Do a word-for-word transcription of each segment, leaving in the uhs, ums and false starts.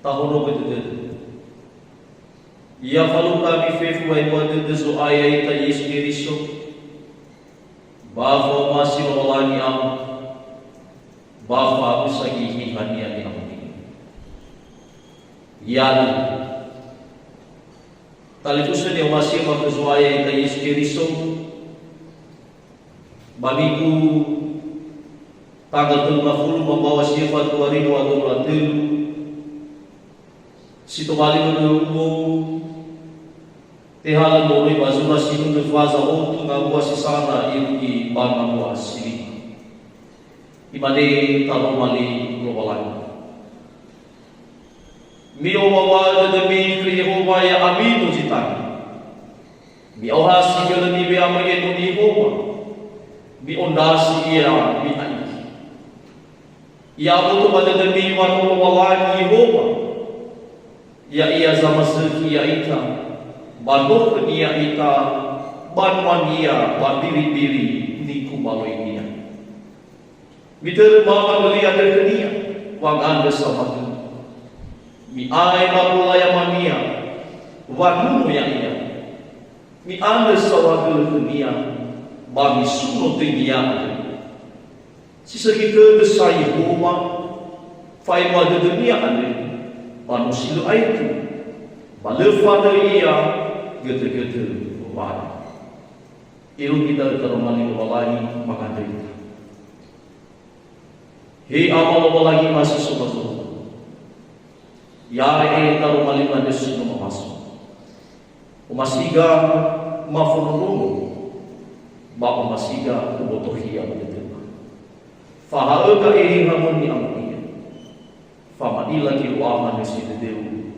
Tahonogö dödöda. Ya falukha ami fefu wa'ebua dödö Zo'aya ya'ita Yesu Keriso, ba fa'omasi Lowalangi ama, ba fa'abusa Geheha-Nia ni'amoni'ö. Iadö. Talifusö ni'omasi'öma khö Zo'aya ya'ita Yesu Keriso, ba minggu tanggal tellu ngafulu mbaŵa si öfa dua ribu dua puluh telu, si tobali wödöhöu, tehalö moroi ba zura sinunö faza otu ngawua si sanda irugi ba ngawua si lima. Imane taroma li Lowalangi. Mi'owuawua'ö dödömi khö Yehowa, ya'ami no zi tanö. Mi'aohasi gölömi we'amöi enoni Yehowa. Mi'ondrasi Ia, mi'aigi. Ya'aboto ba dödömi wa no Lowalangi Yehowa. Ya'ia zamazökhi ya'ita, ba no khö-Nia ita, banua-Nia ba mbiribiri nikubaloi-Nia. Mitörö mbaŵa göli andrö khö-Nia, wangandrö saohagölö. Mi'ae ba bola yamania, wanuno ya'ia. Mi'andrö saohagölö khö-Nia, ba misuno töi-Nia andrö. Si sökhi tödö sa Yehowa, fa'ebua dödö-Nia andrö, ba no si lö aetu, ba lö fadöi Ia gödögödö wa'ae. Irugi da'ö taroma li Lowalangi mangandrö ita. He Ama Lowalangi ma si so ba zorugo. Ya'e taroma li mangandrö si no mamaso. Omasiga mafondrondrongo, ba omasiga ubotohia ba dödöma. Faha'öga Eheha-Mu ni'amoni'ö. Fama'ila Gelo'ama nösi dödöu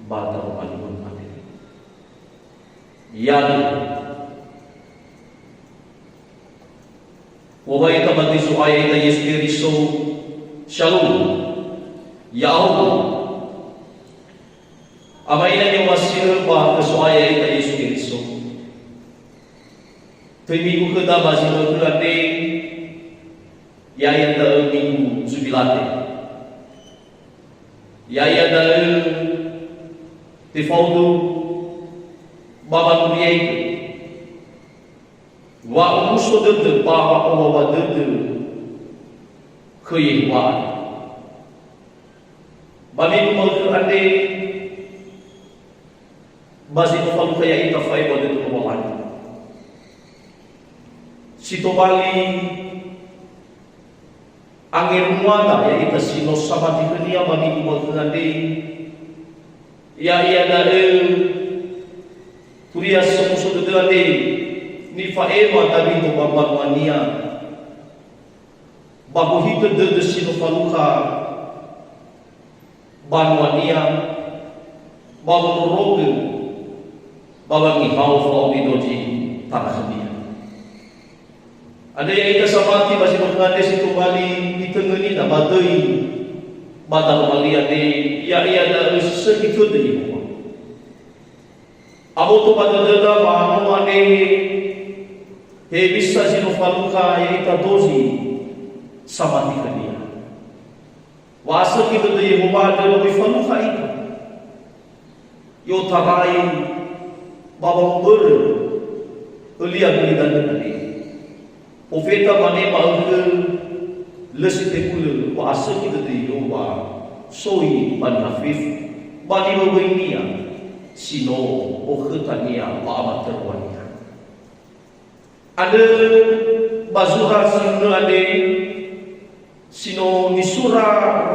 ba taroma li-Mu andre. Iadö. Wowai Tamati Zo'aya ya'ita Yesu Keriso. Shalom. Ya'ahowu. Ama ina ni'omasi'ö ba khö Zo'aya ya'ita Yesu Keriso. Töi minggu khöda ba zi manö andre, ya'ia da'ö minggu Zubilate. Ya'ia da'ö tefaudu ba wangoriaigö. Wa'omuso dödö ba wa'owaŵa dödö khö Yehowa. Ba minggu ma'ökhö andre, ba zi no falukha ya'ita fa'ebua dödö Lowalangi. Si tobali Angerumuada ya'ita si no samati khönia ba minggu ma'ökhö andre, ya'ia da'ö turia somuso dödö andre nifa'ema Dawido ba mbanuania, ba gohitö dödö si no falukha banuania, ba wondrorogö, ba wangehao fa'omi dozi tana khönia. Andrö ya'ita samati ba zi manö andre si tobali nitöngönida ba döi ba daroma li andre, ya'ia da'ö si sökhi tödö Yehowa. Aboto ba dödöda wa'anua andre hewisa zi no falukha ya'ita dozi samati khönia. Wa'asökhi dödö Yehowa andrö ba möi falukha ita. I'otarai ba wa'ombörö ölia gulidanö andre. Profeta mane ma'ökhö, lö si tebulö wa'asökhi dödö Yehowa soi ba niha fefu, ba niwöwöinia si no okhötania ba amatöröwania. Andrö ba zura sinunö andre si no nisura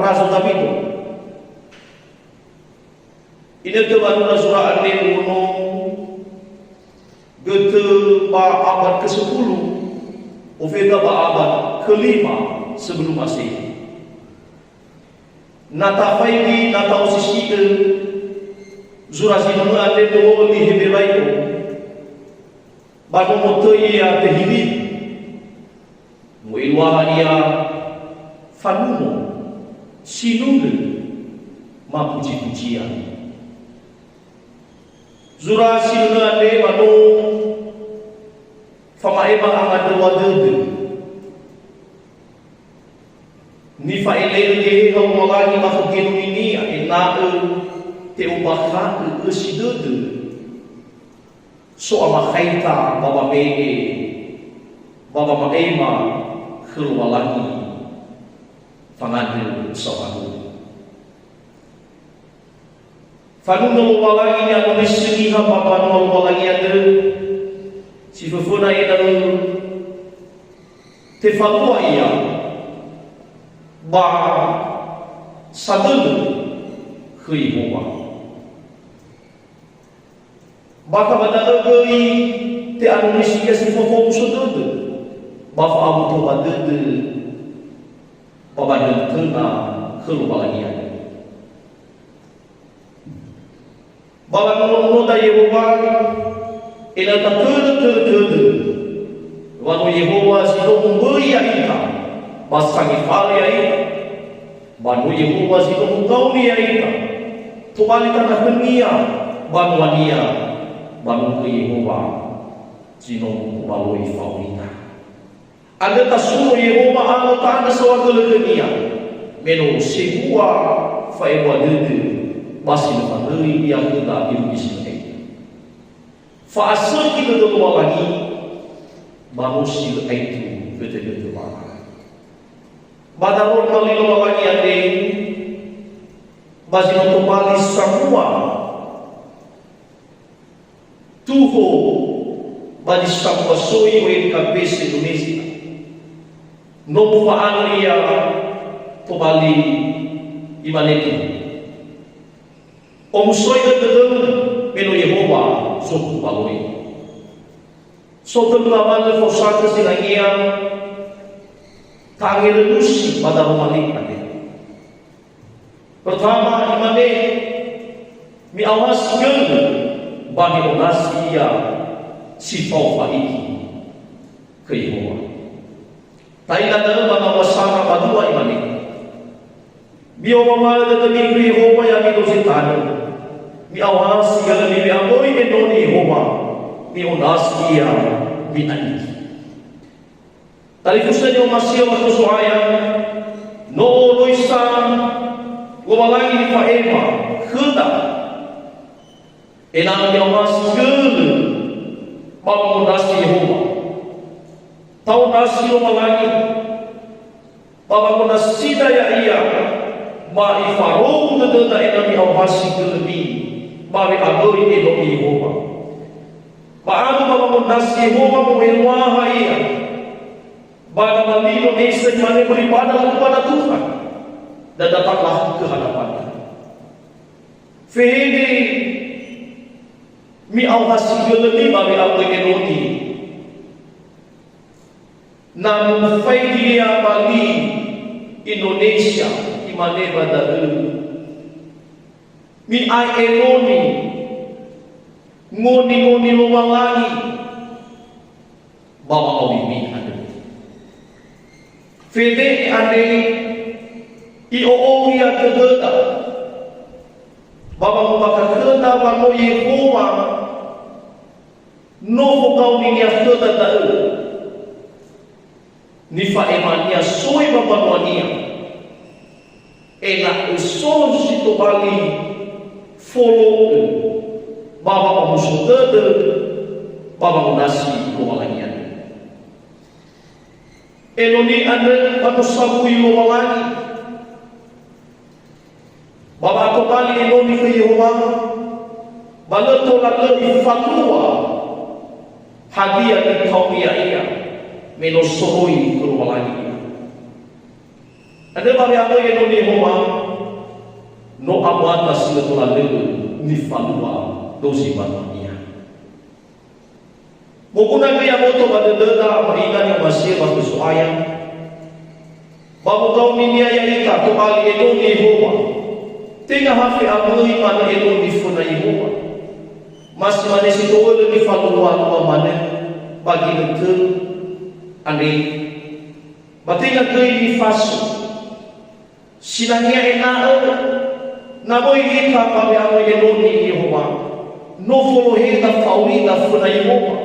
Razo Dawido. Inötö wanura zura andre ono götö ba abad kesepuluh, ofeta ba abad kelima sebelum Masehi. Na tafaigi, na ta'osisi'ö zura zi manö andre dödö li Heberai'o, ba nono töi ia tehili. Mu'eluaha ia fanuno, sinunö, mapuji-pujia. Zura sinunö andre ba no fama'ema angandröŵa dödö. Nifa'ele'ö Lowalangi ba khö genoninia ena'ö te'ombakha'ö ösi dödö. So amakhaita ba wame'e, ba wama'ema khö Lowalangi fangandrö saohagölö. Fanunö Lowalangi ni'anonisi niha ba mbanua Lowalangi andrö, si föföna ena'ö tefalua ia ba sadölö khö Yehowa. Bakha ba da'ö göi te'anonisi ia si fofo muso dödö, ba fa'aboto ba dödö, ba ba nõtõna khö Lowalangi andrö. Ba wanononoda Yehowa, ena'ö tatörö törötödö, wa no Yehowa si no umböi ya'ita, ba sangefa'ö ya'ita, ba no Yehowa si no mugaoni ya'ita, tobali tanö khönia, banuania, ba no khö Yehowa si no mukubaloi fa'ohita. Andrö tasuno Yehowa ano tanö saohagölö khönia, me no sebua fa'ebua dödö, ba si lö fadöi ia khöda irugi si lö aetu. Fa'asökhi dödö Lowalangi, ba no si lö aetu götögötö wara. Ba daroma li Lowalangi andre, ba zi no tobali sambua tuho ba zi sambua soi O N K P se-Indonesia. No mufa'anö ia tobali imane tuho. Omusoi'ö dödöu me no Yehowa zokubaloi. So tölu amalö faosatö zinangea tangerönusi ba daroma li andre. Pertama, imane, mi'aohasi gölö ba mi'ondrasi ia si fao fa'igi khö Yehowa. Ta'ila da'ö ba ngawua sara ba dua imane, mi'owuawu'ö dödömi khö Yehowa ya'ami dozi tanö. Mi'aohasi gölömi we'amöi enoni Yehowa, mi'ondrasi ia, mi'aigi. Talifusö ni'omasi'ö ba khö Zo'aya, no oroisa Lowalangi nifa'ema khöda, ena'ö mi'aohasi gölö ba wangondrasi Yehowa. Ta'ondrasi Lowalangi, ba wangondrasida Ya'ia, ba Ifarou dödöda ena'ö mi'aohasi gölömi ba we'amöi enoni Yehowa. Ba andrö ba wangondrasi Yehowa mo'eluaha ia. Ba na mali Indonesia imane beribadah kepada Tuhan dan datanglah ke hadapan-Nya. Fehede mi'aohasi gölömi ba we'amöi enoni. Na mufaigi ia ba li Indonesia, imane ba da'ö, mi'ae enoni, ngoningoni Lowalangi ba wa'aurimi andrö. Fede'e andre i'o'ou ia dödöda, ba wangumbakha'öda wa no Yehowa no fogaoni-Nia khöda da'ö. Nifa'ema-Nia soi ba mbanua-Nia, ena'ö so zi tobali folo'ö ba wa'omuso dödö ba wangondrasi Lowalangi andrö. Enoni andrö ba no sawui Lowalangi. Ba wa'atobali enoni khö Yehowa, ba lö tola lö ifalua hadia nitaomi ya'ia, me no soroi khö Lowalangi ia. Andrö ba we'amöi enoni Yehowa, no abuata si lö tola lö nifalua dozi mbanua-Nia. Moguna göi aboto ba dödöda, ba ina ni'omasi'ö ba khö Zo'aya. Ba mogaoni-Nia ya'ita tobali enoni Yehowa. Tenga ha fe'amöi manö enoni föna Yehowa. Ma si mane si to'ölö nifalua-lua manö ba ginötö andre. Ba tenga göi nifaso. Sinangea ena'ö, na möi ita ba we'amöi enoni Yehowa, no foloheda fa'aurida föna Yehowa,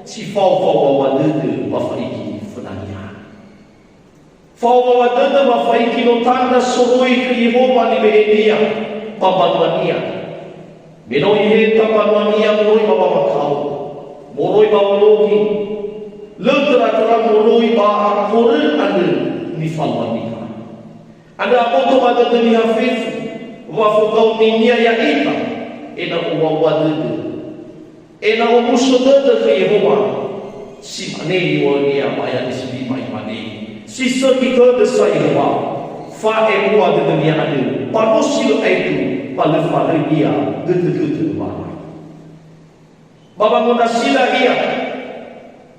si fao fa'o'aua dödö ba fa'igi föna-Nia. Fao mbawa dödö wa fa'aiti no tandra soroi khö Yehowa nibe'e-Nia ba mbanua-Nia. Me no iheta mbanua-Nia moroi ba wamakao, moroi ba ologi, lö töra-töra moroi ba horö andrö nifalua niha. Andrö aboto ba dödö niha fefu wa fogaoninia ya'ita ena'ö owua-wua dödö. Ena'ö omuso dödö khö Yehowa, si mane niŵa'önia ba ayat si lima imane, "Si sökhi tödö sa Yehowa, fa'ebua dödönia andrö, ba no si lö aetu, ba lö faröi ia götögötö ba." Ba wangondrasida ia,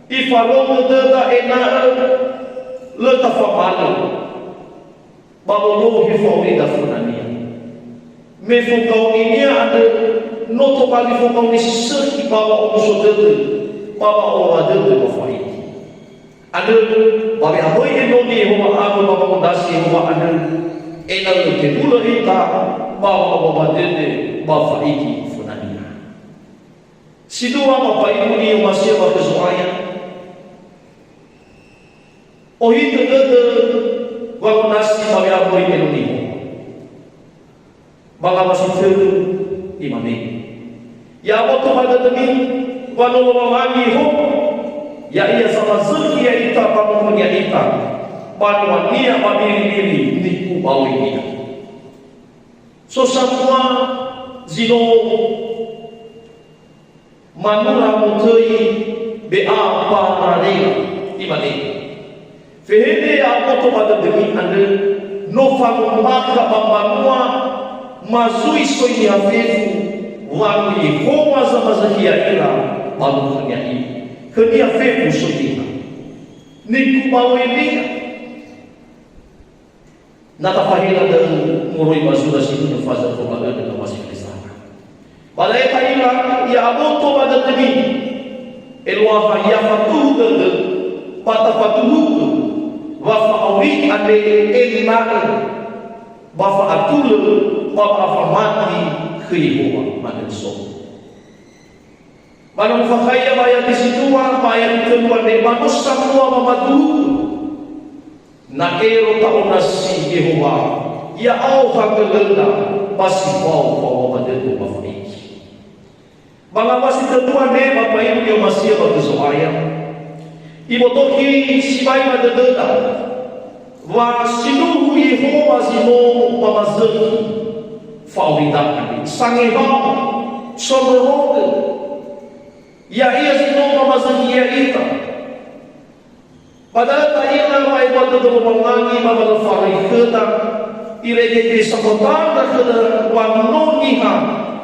ifarou dödöda ena'ö lö tafabalö. Ba wolohe fa'aurida fönania. Me fogaoninia andrö, no tobali fogaoni si sökhi ba wa'omuso dödö, ba wa'owua dödö ba fa'aiti. Andrö, ba we'amöi enoni Yehowa awö ba wangondrasi Yehowa andrö, ena'ö tebulö ita ba wa'owua dödö ba fa'aiti fönania. Si dua, ba fa'aiti ni'omasi'ö ba khö Zo'aya. Ohitö dödö wangondrasi ba we'amöi enoni Yehowa. Ba ngaŵa si tölu imane, "Ya'aboto ba dödömi wa no Lowalangi Yehowa, ya'ia zamazökhi ya'ita ba mbanua-Nia ita, banua-Nia ba mbiribiri nikubaloi-Nia." So sambua zi no manura motöi be'a bararera, imane, "Fehede ya'aboto ba dödömi andrö, no fangombakha ba mbanua ma zui soi niha fefu, wa no Yehowa zamazökhi ya'ira ba mbanua-Nia, khö-Nia fefu soi niha. Nikubaloi-Nia." Na tafahela da'ö moroi ba zura si hönö faza khöma ödö ngawasi Kaisara. Ba da'e ta'ila, ya'aboto ba dödömi, eluaha ya faduhu dödö, ba tafaduhugö wa fa'auri andre ena'ö, ba fa'atulö, ba wa'afamati khö Yehowa, mane so. Ba no mufakhai ia ba ayat si dua, ba ayat tölu andre, ba no sambua wamaduhugö. Na ero ta'ondrasi Yehowa, ya'aohagölöda ba si fao fa'oŵa ba dödö ba fa'aiti. Ba ngawasi tölu andre ba fa'aiti ni'omasi'ö ba khö Zo'aya. Ibotohi sibai ba dödöda, wa sindruhu Yehowa zi no mamazökhi fa'aurida andre. Sangewa'ö, sondrorogö, ya'ia zi no mamazökhi ya'ita. Ba da'ö ta'ila wa ebua dödö Lowalangi ba wa lö faröi khöda, irege gö samöndra khöda wa no niha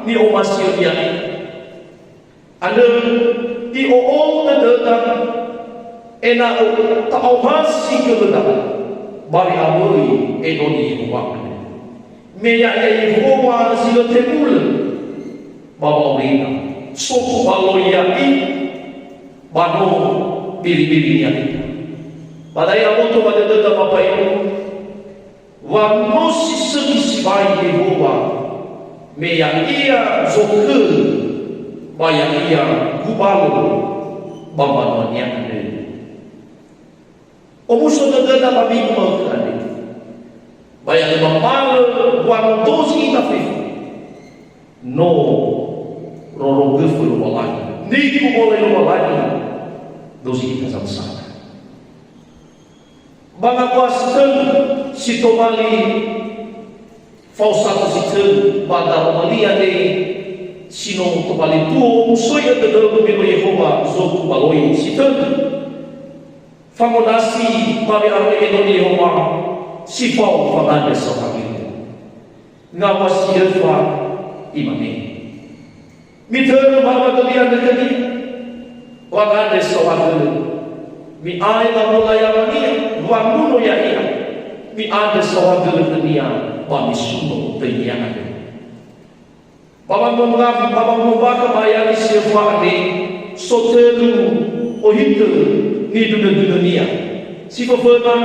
ni'omasi'ö ia. Andrö i'o'ou dödöda ena'ö ta'omasi gölöda ba we'amöi enoni Yehowa andrö. Me ya'ia Yehowa zi lö tebulö ba wa'aurida, sokubaloi ya'ia, ba no biribiri-Nia ita. Ba da'e aboto ba dödöda ba fa'aiti, wa no si sökhi sibai Yehowa, me ya'ia zokhöu, ba ya'ia gubalo ba mbanua-Nia andrö. Omuso dödöda ba minggu ma'ökhö andre. Ba ya lö mambalo wa no dozi ita fefu. No roro göfö Lowalangi. Nikubaloi Lowalangi dozi ita samösana. Ba ngaŵa si tölu si tobali fao sato si tölu ba daroma li andre si no tobali tuo omusoi'ö dödögu me no Yehowa zokubaloi si tölu. Fangondrasi ba we'amöi enoni Yehowa si fao fangandrö saohagölö. Ngaŵa si öfa imane, mitörö mbaŵa dödönia dödönia, wangandrö saohagölö. Mi'ae ba mola yaw̃ania, wanguno ya'ia, mi'andrö saohagölö khönia ba misuno töinia andrö. Ba wangombakha, ba wangombakha ba ayat si öfa andre, so tölu ohitö nidunödunönia. Si föföna,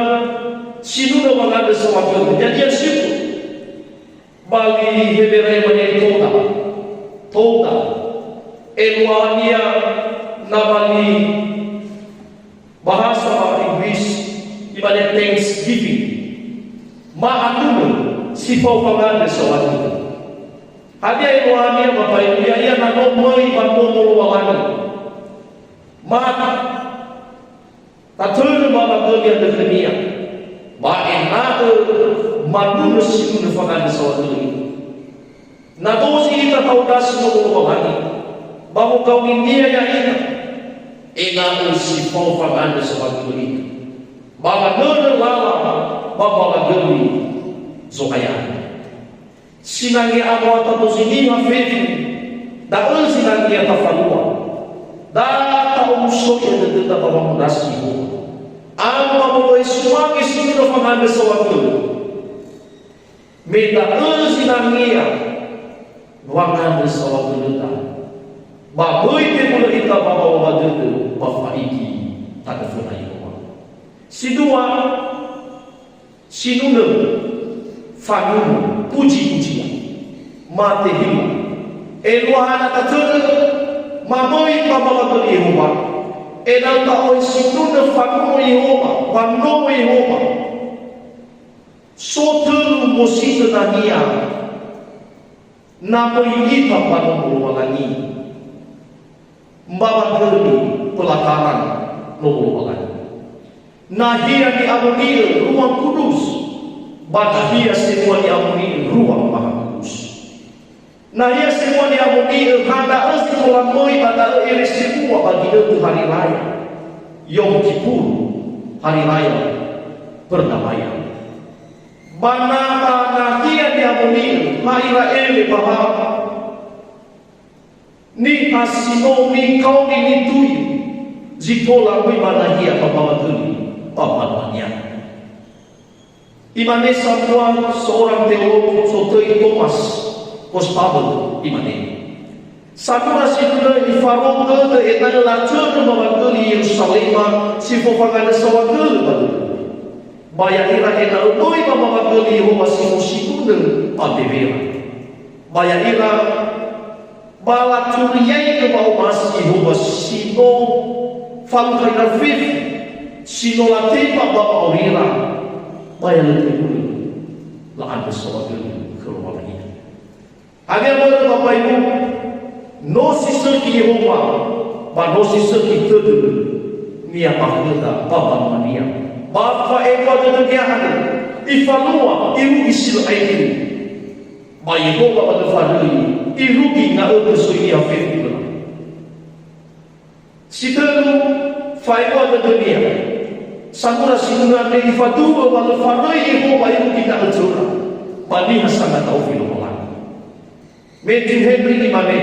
sinunö wangandrö saohagölö. Ya'ia si ba li Heberai mane toda. Toda. Eluahania na ba li bahasa Inggris, imane thanksgiving. Si fao fangandrö saohagölö. Hadia eluahania ba mbaeluya ia na no möi ba nomo Lowalangi? Ma tatörö mbawa göli andrö khönia, ba ena'ö manunö sinunö fangandrö saohagölö. Na dozi ita taondrasi nomo Lowalangi, ba mogaoninia ya'ita, ena'ö si fao fangandrö saohagölö ita, ba manörö lala ba mbawa göli Zo'aya. Sinangea amoata dozi niha fefu, da'ö zinangea tafalua. Da ta'omusoi'ö dödöda ba wangondrasi Yehowa. Ama molo'ö sumange sinunö fangandrö saohagölö. Me da'ö zinangea wangandrö saohagölöda. Ba böi tebulö ita ba mbawa dödö ba fa'igi tanö föna Yehowa. Si dua, sinunö fanunu puji-pujian. Mate hila. Eluahana tatörö mamöi ba mbawa göli Yehowa. Ena'ö ta'ohe sinunö fanunu Yehowa, ba nomo Yehowa. So tölu mosizö nahia na möi ita ba nomo Lowalangi. Mbawa göli pelataran nomo Lowalangi. Nahia ni'amoni'ö Ruang Kudus, ba nahia sebua ni'amoni'ö Ruang Maha Kudus. Nahia sebua ni'amoni'ö ha da'ö zi tola möi ba da'ö ele sebua ba ginötö hari raya Yom Kippur, hari raya perdamaian. Ba na ba nahia ni'amoni'ö ha ira ele ba ha niha si no mikaoni nitui zi tola möi ba nahia ba mbawa göli ba mbanuania. Imane sambua seorang teolog sotöi Thomas Kostabel, imane, sambua si dödö ifarou dödö ena'ö latörö mbawa göli Yerusalema si fao fangandrö saohagölö ba dödö. Ba ya'ira ena'ö möi ba mbawa göli Yehowa si no sinunö ba bewera. Ba ya'ira ba laturiaigö wa'omasi Yehowa si no falukha ira fefu, si no lateba ba wa'aurira, ba ya lö tebulö la'andrö saohagölö khö Lowalangi. Hadia mbörö ba mbaelugu, no si sökhi Yehowa, ba no si sökhi tödö ni'abakhöda ba mbanuania. Ba fa'ebua dödönia andrö, ifalua, irugi si lö aetu. Ba Yehowa ba lö faröi, irugi nga'ötö soi niha fefu göra. Si tölu, fa'ebua dödönia. Sangura sinunö andre ifadu'ö wa lö faröi Yehowa irugi nga'ötöra, ba niha sangata'ufi Lowalangi. Matthew Henry imane,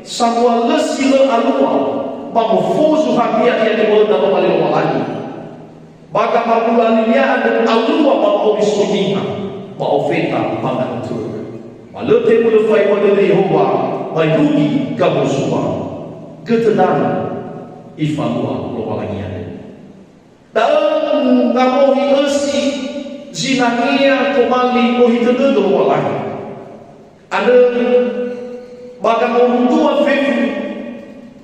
sambua lö si lö alua, ba mofozu hadia ia niŵa'öda ba li Lowalangi. Ba gamabula linia andrö alua ba wa'orisoi niha, ba ofeta ba nga'ötöra. Ba lö tebulö fa'ebua dödö Yehowa, ba irugi gamozua. Götö danö ifalua Lowalangi andrö. Da'ö ngamohi ösi zinangea tobali ohitö dödö Lowalangi. Andrö ba gangorundua fefu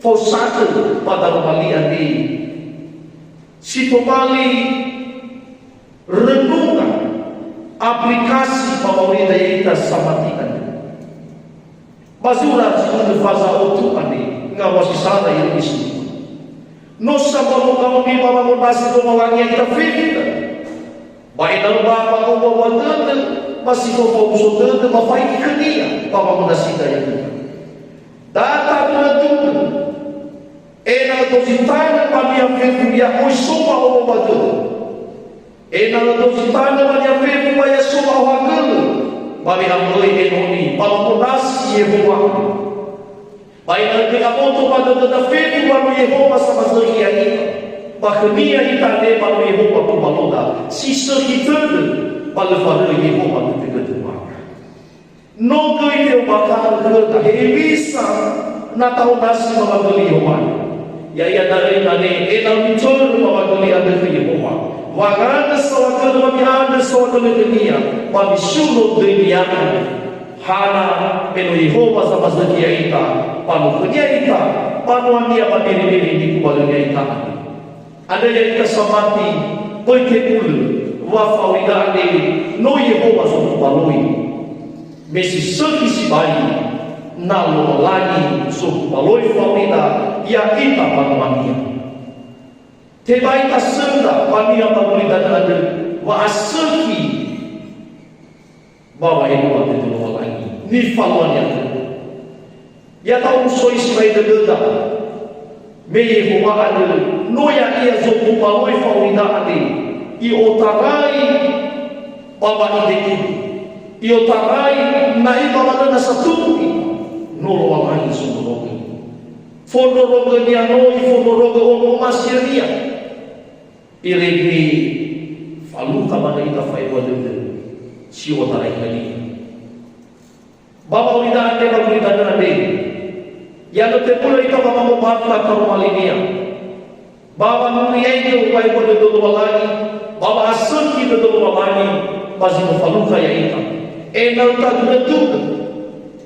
faosatö ba daroma li andre. Si tobali renunga aplikasi ba wa'aurida ya'ita samati andrö. Ba zura zi nunö faza otu andre, ngawua si sara irugi si lima. No sambua mogaoni ba wangondrasi Lowalangi ya'ita fefu. Ba ena'ö ba wa'omuawua dödö, ba si fao fa'omuso dödö ba fa'igi khönia ba wangondrasida ya'ita. Da tabölö dödö. Ena'ö dozi tanö ba niha fefu ia oi so wa'omuawua dödö. Ena'ö dozi tanö ba niha fefu ba ia so wa'ohagölö, ba we'amöi enoni ba wangondrasi Yehowa. Ba ena'ö göi aboto ba dödöda fefu ba no Yehowa samazökhi ya'ita, ba khönia ita andre ba no Yehowa gubaloda, si sökhi tödö, ba lö faröi Yehowa götögötö mbaga. No göi te'ombakha'ö khöda hewisa na ta'ondrasi mbawa göli Yehowa. Ya'ia da'ö imane, ena'ö mitörö mbawa göli andrö khö Yehowa. Wangandrö saohagölö ba mi'andrö saohagölö khönia, ba misuno döi nia'ö. Hana, me no Yehowa zamazökhi ya'ita, ba no khönia ita, ba noania ba biri-biri nikubalönia ita. Andrö ya'ita samati, böi tebulö, wa fa'aurida andre, no Yehowa zotubaloi, Me si sökhi sibai, na Lowalangi zohubaloi fa'aurida ya'ita banua-Nia. Tebai tasöndra ba niha ba gulidanö andrö, wa'asökhi ba wa'ebua dödö Lowalangi, nifalua-Nia andrö. Ya ta'omuso'i sibai dödöda, me Yehowa andrö no ya'ia zohubaloi fa'aurida andre, i'otarai ba wa'ide-Nia, i'otarai na'i ba wa lö nasa tumbu ita, no Lowalangi sondrorogö. Fondrorogö-Nia no ifondrorogö ono omasi-Nia. Irege falukha manö ita fa'ebua dödö si i'otarai khö-Nia. Ba wa'aurida andre ba gulidanö andre, ya lö tebulö ita ba wangobakha karoma li-Nia, ba wangoriaigö wa'ebua dödö Lowalangi, ba wa'asökhi dödö Lowalangi, ba zi no falukha ya'ita. Ena'ö tagurötugö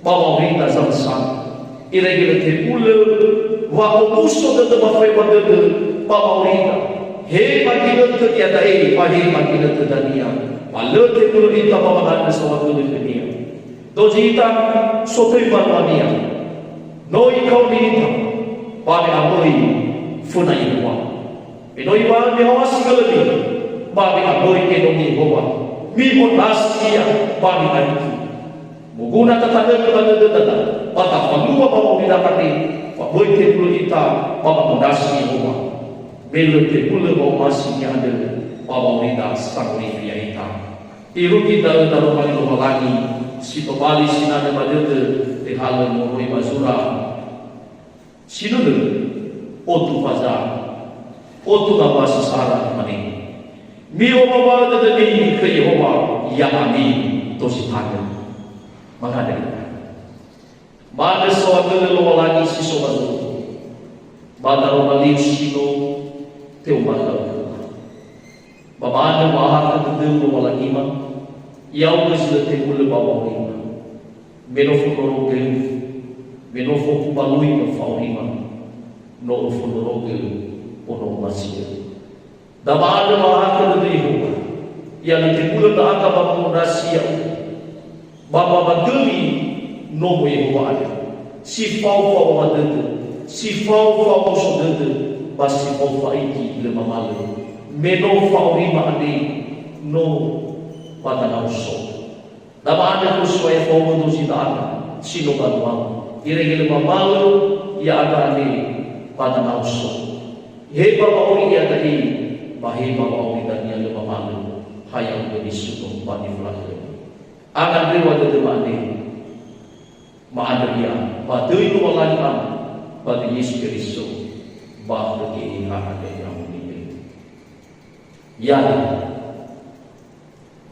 ba wa'aurida zamösana. Irege lö tebulö wa'omuso dödö ba fa'ebua dödö ba wa'aurida. He ba ginötö iada'e, ba he ba ginötö dania. Ba lö tebulö ita ba wangatö saohagölö khö-Nia. Dozi ita sotöi mbanua-Nia. No ikaoni ita, ba me aböi föna Yehowa. Me no iŵa'ö ni'aosi gölömi, ba me aböi enoni Yehowa. Mi'ondrasi ia ba mi'ariki. Moguna tatanögö ba dödöda, ba tafalua ba wa'aurida andre, fa böi tebulö ita ba ma'ondrasi Yehowa. Me lö tebulö wa'omasi-Nia andrö ba wa'aurida sangorifi ya'ita. Irugi da'ö daroma li Lowalangi si tobali sinanö ba dödö, tehalö moroi ba zura. Sinunö, otu faza, otu ngawua si sara, imane, "Mi'ombaŵa'ö dödömi khö Yehowa, ya'ami dozi tanö." Mangandrö ita. Ma'andrö saohagölö Lowalangi si so ba zorugo, ba daroma liu si no te'ombakha'ö khöma. Ba ma'andrö wa'ahakhö dödöu Lowalangima, ya'ugö zi lö tebulö ba wa'aurima. Me no fondrorogöu, me no fohubaloi no fa'aurima, no öfondrorogö ono omasi'ö. Ba ma'andrö wa'ahakhö dödö Yehowa, ya lö tebulö ndra'aga ba wa'ondrasi ya'ugö. Ba mbaŵa döli nomo Yehowa andrö, si fao fa'o'awa dödö, si fao fa'omuso dödö, ba si fao fa'aigi lö mamalö. Me no fa'aurima andre no ba danao so. Ba ma'andrö khö so'aya fa'omuso dödö si ndra'aga, si no ba nuagu. Irege lö mamalö ya'aga andre ba danao so. He ba wa'auri iada'e, ba he ba wa'auri dania lö mamalö, ha ya'ugö nisuno ba nifolakhömi. Angandröwa dödöma andre, ma'andrö ia ba döi Lowalangi Ama, ba döi Yesu Keriso, ba khö Geheha andre Ni'amoni'ö. Ya,